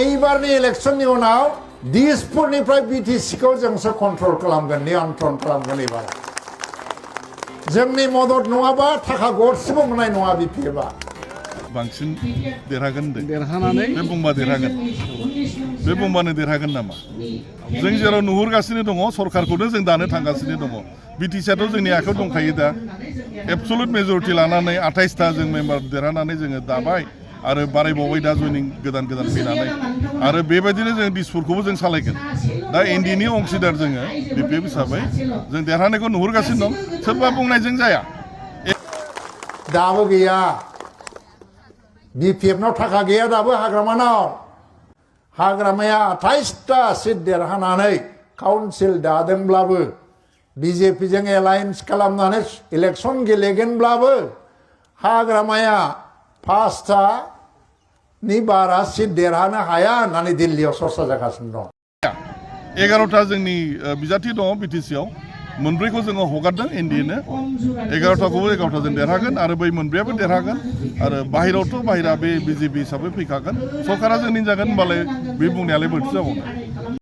এইবাरनि इलेक्शननि उनाव दिसपुरनिफ्राय बिटिसिखौ जोंसो कन्ट्रल खालामगोन नियन्त्रण खालामगोन एबार जोंनि मदद नङाबा थाखा गरसेबो मोननाय नङा बिपिएफआ बांसिन देरहागोन देरहानानै बे बुंबा देरहागोन बे बुंबानो देरहागोन नामा जों जेराव नुहुरगासिनो दङ सरकारखौनो जों दानो थांगासिनो दङ बिटिसिआथ' जोंनि आखायाव दंखायो दा एबसलुट मेजरिटि लानानै 28टा जों मेम्बार देरहानानै जोङो दाबाय आरो बारायबावबाय दा जयनिं गोदान फैनानै आरो बेबायदिनो जों दिसपुरखौबो जों सालायगोन दा एनडिनि अंशीदार जोङो बिपिएफ हिसाबै जों देरहानायखौ नुहुरगासिनो दं सोरबा बुंनायजों जाया दाबो गैया बिपिएफनाव थाखा गैया दाबो हाग्रामाया 28टा सिट देरहानानै काउन्सिल दादोंब्लाबो बिजेपिजों एलायन्स खालामनानै इलेक्शन गेलेगोनब्लाबो हाग्रामाया 5टानि बारा सिट देरहानो हाया होननानै दिल्लीयाव सरसा जागासिनो दं 11टा जोंनि बिजाथि दङ बिटिसिआव मोनब्रैखौ जोङो हगारदों एनडिएनो 11टाखौबो 11टा जों देरहागोन आरो बै मोनब्रैयाबो देरहागोन आरो बाहेरायावथ' बाहेरा बे बिजेपि हिसाबै फैखागोन सरकारा जोंनि जागोन होनबालाय बे बुंनायालाय बोरैथो जाबावनो